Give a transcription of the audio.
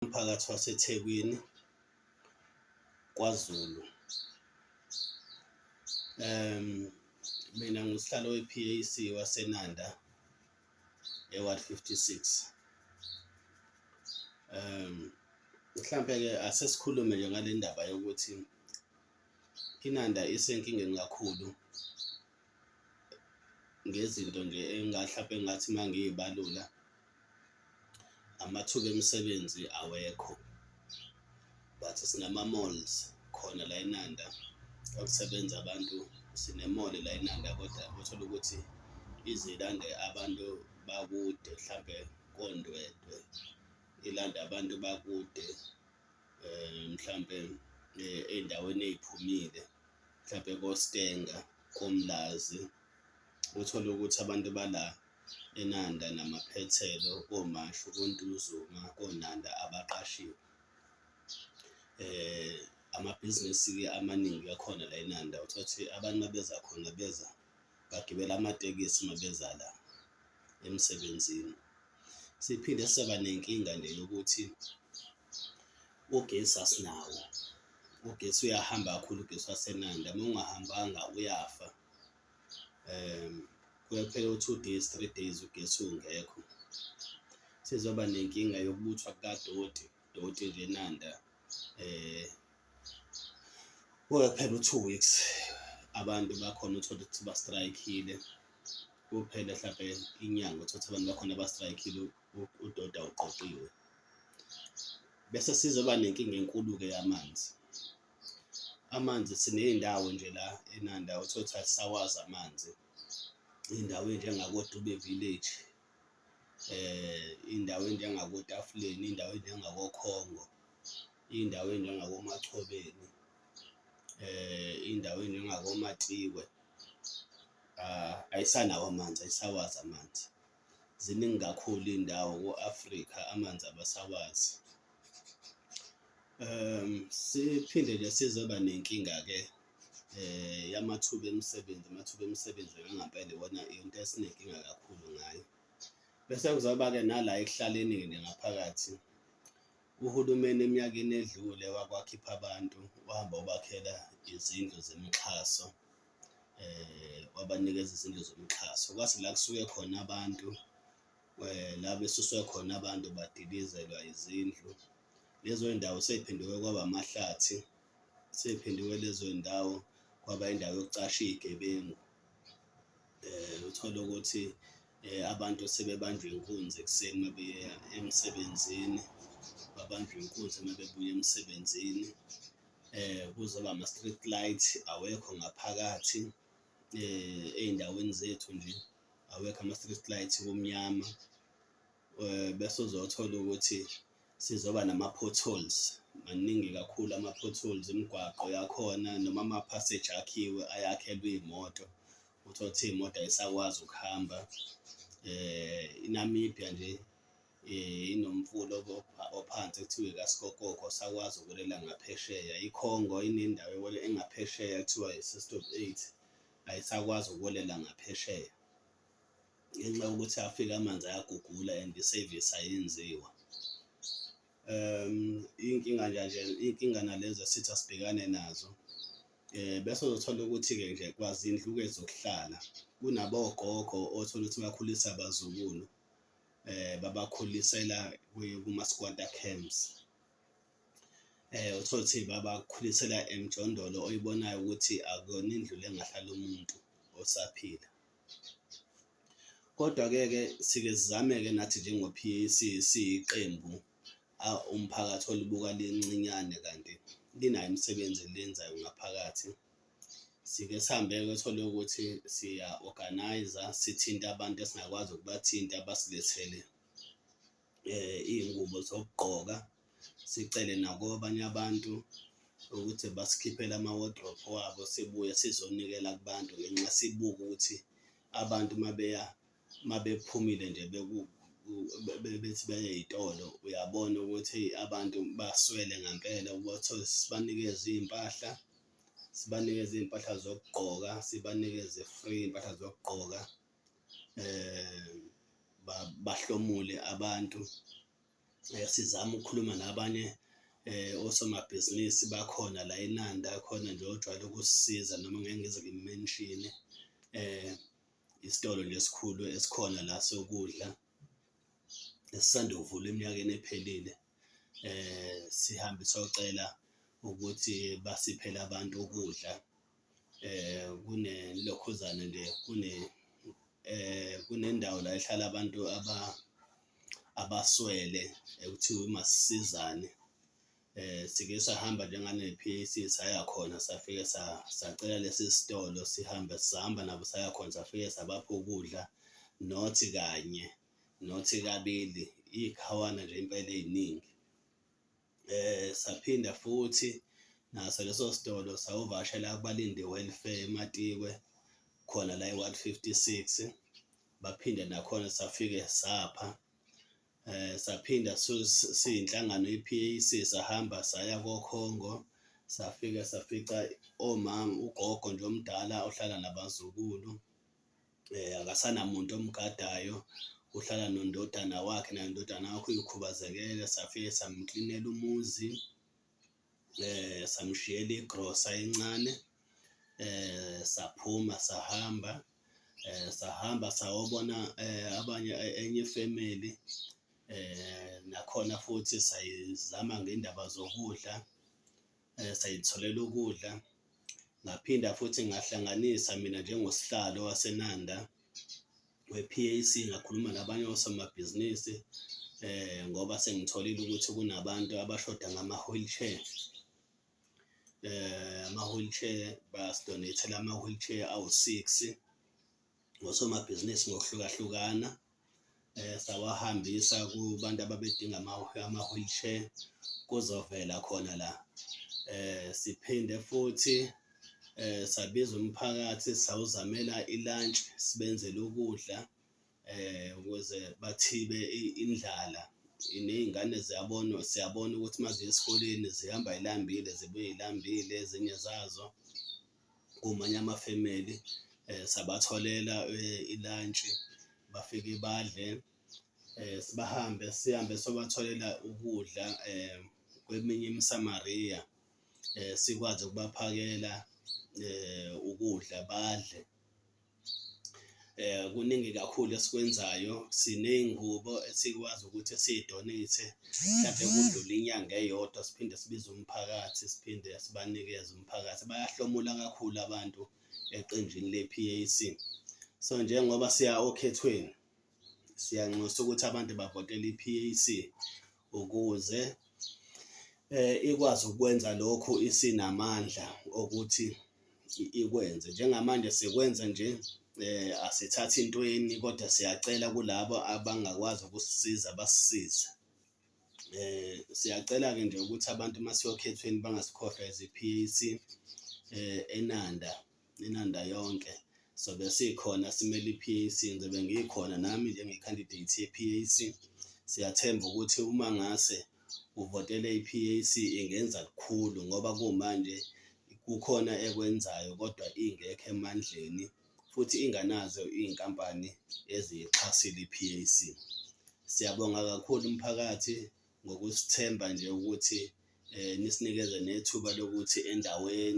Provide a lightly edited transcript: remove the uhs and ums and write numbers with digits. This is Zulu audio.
Umphakathi waseThekwini, KwaZulu. Mina ngusihlalo we-PAC waseNanda e-ward 56. Mhlampe-ke ase sikhulume nje ngale ndaba yokuthi iNanda isenkingeni kakhulu ngezinto nje hlampe engathi uma ngiyibalula amathuba emisebenzi awekho but sinama-malls khona la eNanda okusebenza abantu, sine-mall la eNanda koda utholukuthi ize ilande abantu bakude hlampe koNdwedwe, ilande abantu bakude mhlampe ey'ndaweni ey'phumile mhlampe koStanger, koMlazi. Uthole ukuthi abantu bala eNanda namaphethelo koMashu, koNtuzuma, koNanda abaqashiwe. Amabhizinisi-ke amaningi akhona la eNanda utholukuthi abantu mabeza khona beza bagibela amatekisi uma beza la emsebenzini. Siphinde saba nenkinga nje yokuthi ugesi asinawo, ugesi uyahamba kakhulu ugesi waseNanda uma ungahambanga uyafa. Kuye kuphele u-two days, three days ugesi ungekho. Sizoba nenkinga yokubuthwa kukadoti, udoti nje eNanda kuke kuphele u-two weeks abantu bakhona uthole ukuthi bastraykhile, kuphele hlampe inyanga utholukuthi abantu bakhona bastraykhile udoti awuqoqiwe. Bese sizoba nenkinga enkulu-ke yamanzi, amanzi siney'ndawo nje la eNanda utholukuthi asisawazi amanzi, iy'ndawo ey'njengako-Dube Village, iy'ndawo ey'njengakoTafuleni, iy'ndawo ey'njengakoKhongo, iy'ndawo ey'njengakoMachobeni, iy'ndawo ey'njengakoMatikwe ayisanawo amanzi, ayisawazi amanzi. Ziningi kakhulu iy'ndawo ko-Afrika amanzi abasawazi. Siphinde nje sizoba nenkinga-ke yamathuba emisebenzi, amathuba emisebenzi engampela iwona into esinenkinga kakhulu ngayo. Bese kuzoba-ke nala ekuhlaleni-ke nje ngaphakathi, uhulumeni eminyakeni edlule wake wakhipha abantu wahamba wayobakhela izindlu zemixhaso, wabanikeza izindlu zomxhaso. Kwathi la kusuke khona abantu la besuswe khona abantu badilizelwa izindlu, lezo y'ndawo sey'phenduke kwaba amahlathi, sey'phenduke lezo y'ndawo kwaba indawo yokucasha iy'gebengu. Uthole ukuthi abantu sebebanjwa inkunzi ekuseni uma beya emsebenzini, babanjwe inkunzi uma bebuya emsebenzini. Kuzoba ama-street light awekho ngaphakathi ey'ndaweni zethu nje, awekho ama-street light kumnyama. Bese uzothola ukuthi sizoba nama-potholes, maningi kakhulu ama-potholes imigwaqo yakhona noma amaphaseji akhiwe ayakhelwe iy'moto, uthole ukuthi iy'moto ay'sakwazi ukuhamba. INamibia nje inomfula ophansi ekuthiwa ikaSikokoko awusakwazi ukuwelela ngaphesheya, ikhongo inendawo engaphesheya ekuthiwa i-System Eight ayisakwazi ukuwelela ngaphesheya. Ngenxa yokuthi afike amanzi ayagugula and isevisi ayenziwa. Iy'nkinga nje iy'nkinga nalezo esithi asibhekane nazo bese uzothola ukuthi-ke nje kwazindlu-ke zokuhlala kunabogogo othola ukuthi bakhulisa abazukulu babakhulisela kuma-squatter camps. Uthole ukuthi babakhulisela emjondolo oyibonayo ukuthi akuyona indlu le engahlala umuntu osaphila. Kodwa-ke ke sike sizame-ke nathi njengo-PAC siyiqembu umphakathi olibuka lincinyane kanti linayo imisebenzi eliyenzayo ngaphakathi. Sike sihambe-ke uthole ukuthi siya-organise-a sithinte abantu esingakwazi ukubathinta basilethele iy'ngubo zokugqoka, sicele nakwabanye abantu ukuthi basikhiphele ama-wardrobe wabo sibuye sizonikela kubantu ngenxa sibuke ukuthi abantu mabeya mabephumile nje bethi beya ey'tolo uyabona ukuthi abantu baswele ngampela ubathole sibanikeze iy'mpahla, sibanikeze iy'mpahla zokugqoka, sibanikeze free iy'mpahla zokugqoka bahlomule abantu. Sizame ukukhuluma nabanye osomabhizinisi bakhona la eNanda khona nje ojwayele ukusisiza noma ngeke ngize ngimu-mention-e isitolo nje esikhulu esikhona la sokudla esisanda kuvulwa eminyakeni ephelile. Sihambe siyocela ukuthi basiphele abantu ukudla kunelokhuzana nje kunendawo la ehlala abantu abaswele ekuthiwa iMasisizane. Sike sahamba njengane-PAC saya khona safike sacela lesi sitolo sihambe sahamba nabo saya khona safike sabapha ukudla, not kanye, not kabili, iy'khawana nje impela ey'ningi. Saphinda futhi naso leso sitolo sayovakashela kubalindi welfare eMatikwe khona la e-ward 56, baphinde nakhona safike sapha. Saphinda siyinhlangano ye-PAC sahamba saya koKhongo safike safica omama, ugogo nje omdala ohlala nabazukulu akasanamuntu omgadayo, uhlala nondodana wakhe naye undodana wakhe uy'khubazekele. Safike samuklinela umuzi, samshiyela igrosa encane, saphuma sahamba, sahamba sayobona abanye enye ifemeli nakhona futhi sayizama ngey'ndaba zokudla, sayitholela ukudla. Ngaphinda futhi ngahlanganisa mina njengosihlalo waseNanda we-PAC ngakhuluma nabanye osomabhizinisi ngoba sengitholile ukuthi kunabantu abashoda ngama-wheelchair. Ama-wheelchair basi-donate-ela ama-wheelchair awu-six osomabhizinisi ngokuhlukahlukana. Sawahambisa kubantu ababedinga ama-wheelchair kuzovela khona la. Siphinde futhi sabiza umphakathi sawuzamela i-lunch sibenzele ukudla ukuze bathibe indlala. Ney'ngane ziyabona siyabona ukuthi uma ziya esikoleni zihamba y'lambile zibuye y'lambile ezinye zazo kumanye amafemeli sabatholela ilantshi bafike badle. Bahambe sihambe siyobatholela ukudla kweminye imisamariya sikwazi ukubaphakela ukudla badle. Kuningi kakhulu esikwenzayo, siney'ngubo esikwazi ukuthi siyi-donate-e mhlampe kudlule inyanga eyodwa siphinde sibize umphakathi siphinde sibanikeze umphakathi. Bayahlomula kakhulu abantu eqenjini le-PAC. So njengoba siya okhethweni siyanxusa ukuthi abantu bavotele i-PAC ukuze ikwazi ukwenza lokhu isinamandla okuthi ikwenze. Njengamanje sikwenza nje asithathi intweni kodwa siyacela kulabo abangakwazi ukusisiza basisize. Siyacela-ke nje ukuthi abantu uma siya okhethweni bangasikhohlwa as i-PAC eNanda, iNanda yonke. Sobe sikhona simele i-PAC ngizobe ngikhona nami njenge-candidate ye-PAC. Siyathemba ukuthi uma ngase uvotele i-PAC ingenza lukhulu ngoba kumanje kukhona ekwenzayo kodwa ingekho emandleni futhi inganazo iy'nkampani eziyixhasile i-PAC. Siyabonga kakhulu umphakathi ngokusithemba nje ukuthi nisinikeze nethuba lokuthi endaweni.